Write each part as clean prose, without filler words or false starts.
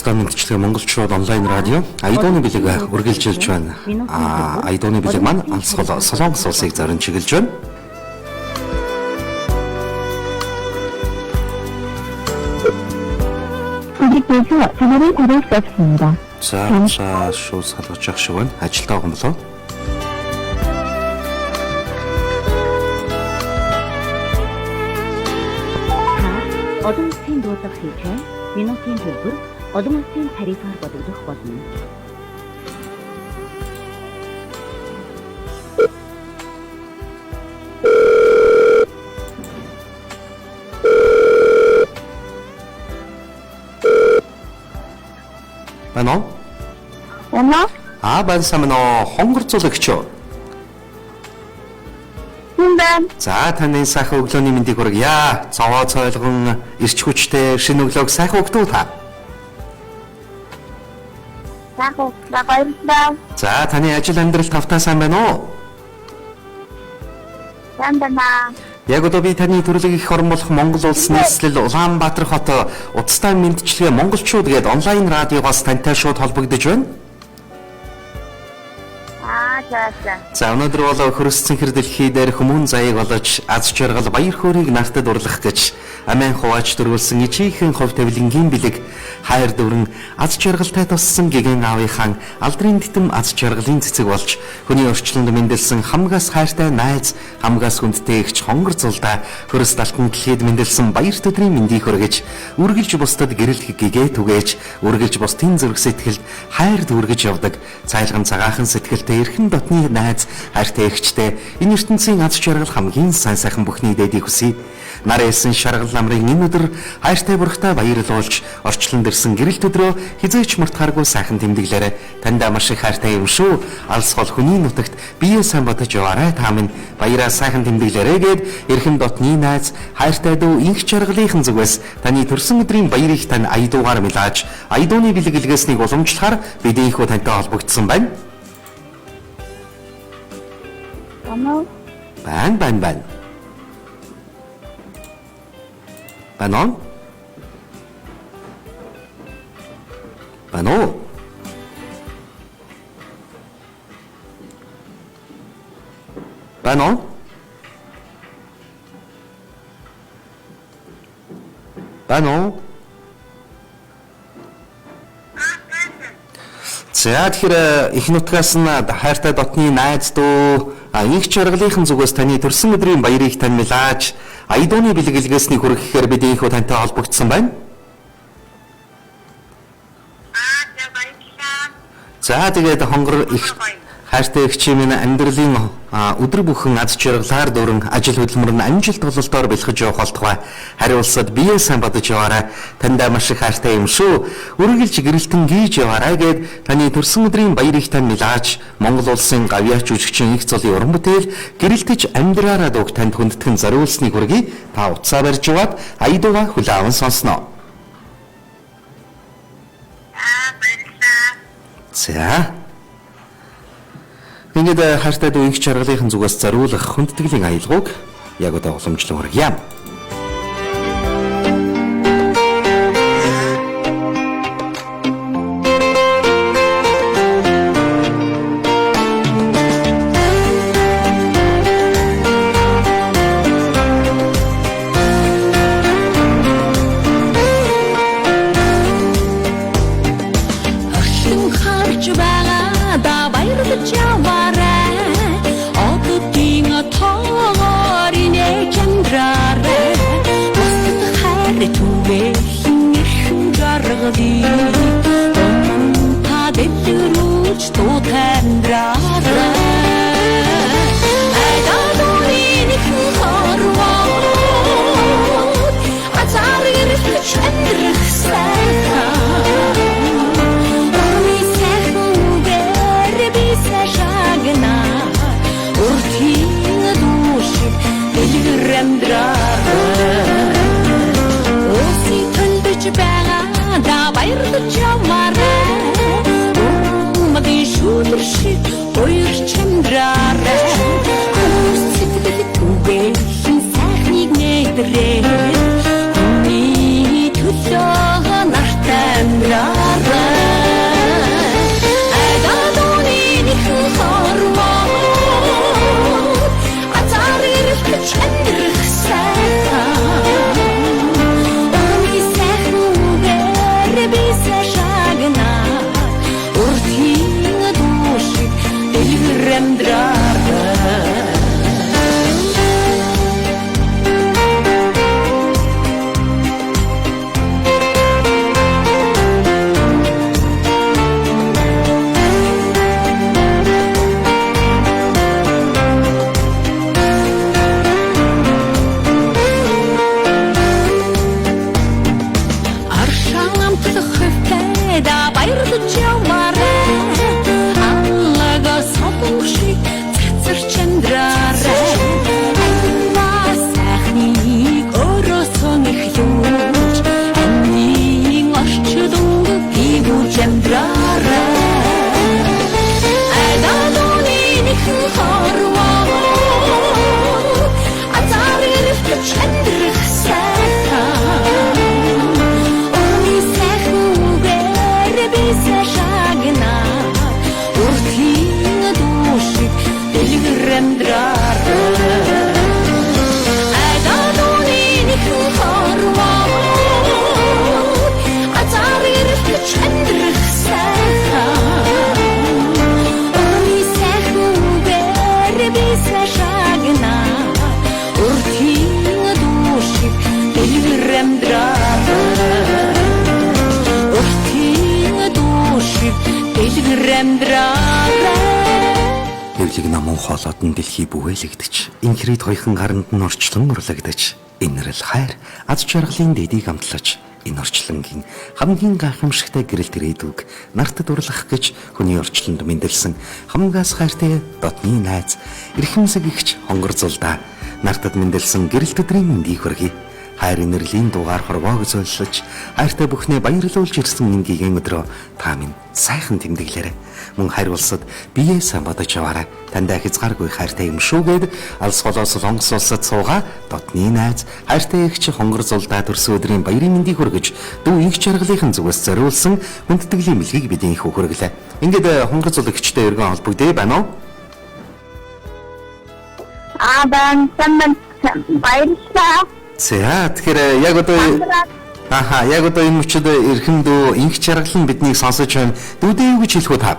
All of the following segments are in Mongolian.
Уцтай мэндчилгээ монголчууд онлайн радио Аядууны бэлэг үргэлжилж байна. Аядууны бэлэг маань алс хол Солонгос улсыг зорин чиглэж байна. 고객께서 전화를 받을 수 없습니다. За за шууд салгаж явах шиг байна. Ажилтаа байгаа юм болоо. Та олон улсын дуудлага хийлгээ, минутын төлбөр олон улсын тарифаар бодогдох болно. Байна уу? Оноо? Байна сайн байна уу? Хонгор зулагч юу? Хүн байна. За таны сайхан өглөөний мэндийг хүргье. Зовоо цойлгон ирч хүчтэй шинэ өглөөг сайхан өгдөө та. Сайхан өглөө баярлалаа. За таны ажил амьдрал тавтаа сайн байна уу? Сайн байна. Яг одоо би таны төрлөг их орон болох Монгол улс нийслэл Улаанбаатар хот уцтай мэндчилгээ монголчууд гээд онлайн радиогоос тантай шууд холбогдож байна. За за. За өнөөдөр бол хөрс цэнхэр дэлхий дээр хүмүүн заяаг олож аз жаргал баяр хөөргийг нартад урлах гэж амиа хувааж дөрвөлсөн ичийнхэн хувь тавилангийн бэлэг хайр дүүрэн аз жаргалтай туссан гэгэн аавынхаа алдрын титэм аз жаргалын цэцэг болж хүний орчлонд мэндэлсэн хамгаас хайртай найз хамгаас хүндтэй эгч хонгор зулдаа хөрс далтан дэлхийд мэндэлсэн баяр төдрийн мэндийг хүргэж үргэлж бусдад гэрэл гэгээ түгээж үргэлж бусдын зүрх сэтгэлд хайр дүүргэж явдаг цайлган цагаахан сэтгэлтэй эрхэн дотны найз хайртай эгчтэй энэ ертөнцийн аз жаргал хамгийн сайн сайхан бүхний дээдийг хүсье. Нар элсэн шаргал намрыг энэ өдөр хайртай бүрхтээ баярлуулж орчлон дэрсэн гэрэл төдрөө хизээч мартахааргүй сайхан тэмдэглээрэй. Таньдаа маш их хайртай юм шүү. Алс хол хүний нутагт бие сайн бодож яваарай. Та минь баяраа сайхан тэмдэглээрэй гэд эрхэм дотны найз хайртай дүү инх жаргалынхан зүгээс таны төрсөн өдрийн баярыг тань аядуугаар мэлааж аядууны бэлэг илгээснийг уламжлахаар бид энэхүү тантай холбогдсон байна. Оноо? Байна байна байна. Байна уу? Байна уу? Байна уу? Байна уу? За тэгэхээр их нутгаас нь хайртай дотны найз дүү инх жаргалынхан зүгээс таны төрсөн өдрийн баярыг тань мэлааж аядууны бэлэг илгээснийг хүргэхээр бид энэхүү тантай холбогдсон байна. За баярлалаа. За тэгээд хонгор их хайртай эгч минь амьдралын өдөр бүхэн аз жаргалаар дүүрэн ажил хөдөлмөр нь амжилт бололтоор бэлхэж явах болтугай. Хари улсад бие сайн бодож яваарай. Таньдаа маш их хайртай юм шүү. Үргэлж гэрэлтэн гийж яваарай гэд таны төрсөн өдрийн баярыг тань мэлааж Монгол улсын гавьяач жүжигчин их золын уран бүтээл гэрэлтэж амьдраараа дууг танд хүндэтгэн зориулсныг хүргэе. Та утсаа барьж яваад аядууга хүлээн аван сонсноо. Баярлалаа. За. Ингээд хайртай дүү инх жаргалынхан зүгээс зориулах хүндэтгэлийн аялгауг яг одоо уламжлан хүргье. Орчлон харж байгаа да баярлаж яваарай. Оддын тоогоор инээж амьдраарай. Бусдад хайр түгээхэн эрхэм жаргалыг та дэлгэрүүлж дуутай амьдраарай. Айдадууны нэгэн хорвоо азар гэрэлтэж амьдрах сайхан. Урмын сайхан үгээр би шагнаа. Уртын дүү шиг дэлгэр амьдраарай. Уусыг төлдөж байгаа да баярлаж яваарай. Урмын шүлэр шиг уярч амьдраарай. Хүмүүс сэтгэл түгээхэн сайхныг нэдрээ. Хүний төлөө нартай амьдраарай. амьдраарай. Аршаан амтлах хувьтай да баярлаж яваарай. Аллага солон шиг цацарч амьдраарай. Аюуа сайхныг өөрөөсөө эхлүүлж, амьийн орчлон гүйгүүлж амьдраарай. Айдалууны нэгэн хорвоо азар гэрэлтэж амьдрах сайхан. Урмын сайхан үгээр би шагна. Уртхийн дүү шиг дэлгэр амьдраарай. Айдалууны нэгэн хорвоо азар гэрэлтэж амьдрах сайхан. Урмын сайхан үгээр би шагна. Уртхийн дүү шиг дэлгэр амьдраарай. Уртхийн дүү шиг дэлгэр амьдраарай. Хэвлэг намун хоолойд нь дэлхий бүгэлэгдэж, инхрид хоёхан гаранд нь орчлон урлагдаж, инэрл хайр аз жаргалын дэдийг амтлаж, энэ орчлонгийн хамгийн гайхамшигтай гэрэлт ирээдүг нартад урлах гэж хүний орчлонд мэндэлсэн хамгаас хайртай дотны найз эрхэмсэг ихч хонгор зулдаа нартад мэндэлсэн гэрэлт өдрийн мэндийг хүргэе. Хайр инэрлийн дугаар хорвоог зөөллөж, хайртай бүхнээ баярлуулж ирсэн энэ гигэн өдрөө та минь сайхан тэмдэглээрэй. Мөн хайр улсад биеэ сайн бодож яваарай. Таньдаа хязгааргүй хайртай юм шүү гэд алс холоо Солонгос улсад суугаа дотны найз хайртай эгч хонгор зулдаа төрсөн өдрийн баярын мэндийг хүргэж, дүү инх жаргалынхан зүгээс зориулсан хүндэтгэлийн бэлгийг бидний их хүргэлээ. Ингээд хонгор зул эгчтэй өргөн холбогдъё байна уу? Аа байна. Сайн баярлалаа. За тэгэхээр яг одоо Аха, яг одоо энэ мөчид эрхэм дүү инх жаргал нь биднийг сонсож байна. Дүүдээ юу гэж хэлэх вэ та?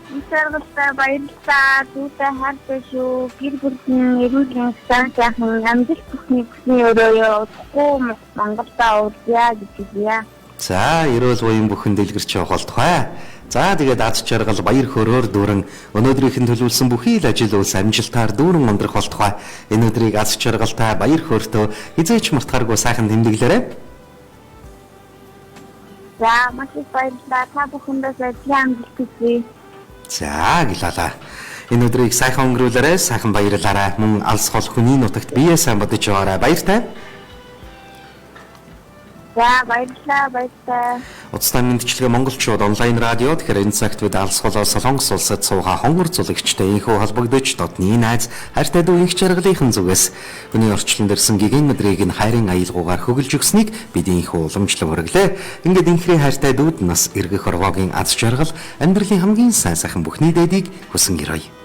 Инх жаргалтай баярлалаа. Дүүтэй хайртай шүү. Гэр бүлийн эрүүл мэнд сайн сайхан амжилт бүхний бүхний өрөөё. Удахгүй Монголдо уулзъя гэж хэлье. За, эрүүл буян бүхэн дэлгэрч явах болтугай. За, тэгээд аз жаргал баяр хөөрөөр дүүрэн өнөөдрийнх нь төлөвлөсөн бүхий л ажил үйлс амжилтаар дүүрэн ундрах болтугай. Энэ өдрийг аз жаргалтай баяр хөөртөө хизээч мартахааргүй сайхан тэмдэглээрэй. За, маш их баярлалаа. Та бүхэндээ ажлын амжилт хүсье. За, гэлалаа. Энэ өдрийг сайхан өнгөрүүлээрэй, сайхан баярлаарай. Мөн алс хол хүний нутагт биеэ сайн бодож яваарай. Баяртай. За, баярлалаа, баярлалаа. Уцтай мэндчилгээ монголчууд онлайн радио тэгэхээр энэ цагт бид алс холоо Солонгос улсад суугаа хонгор зулагчтай инхүү холбогдож дотны найз хайртай дүү инх жаргалынхан зүгээс хүний орчлон дэрсэн гигэн өдрийг нь хайрын аялгуугаар хөглж өгснийг бид инхүү уламжлан хүргэлээ. Ингээд инхрийн хайртай дүүд нас эргэх хорвоогийн аз жаргал амьдралын хамгийн сайн сайхан бүхний дээдийг хүсэн гэрээ.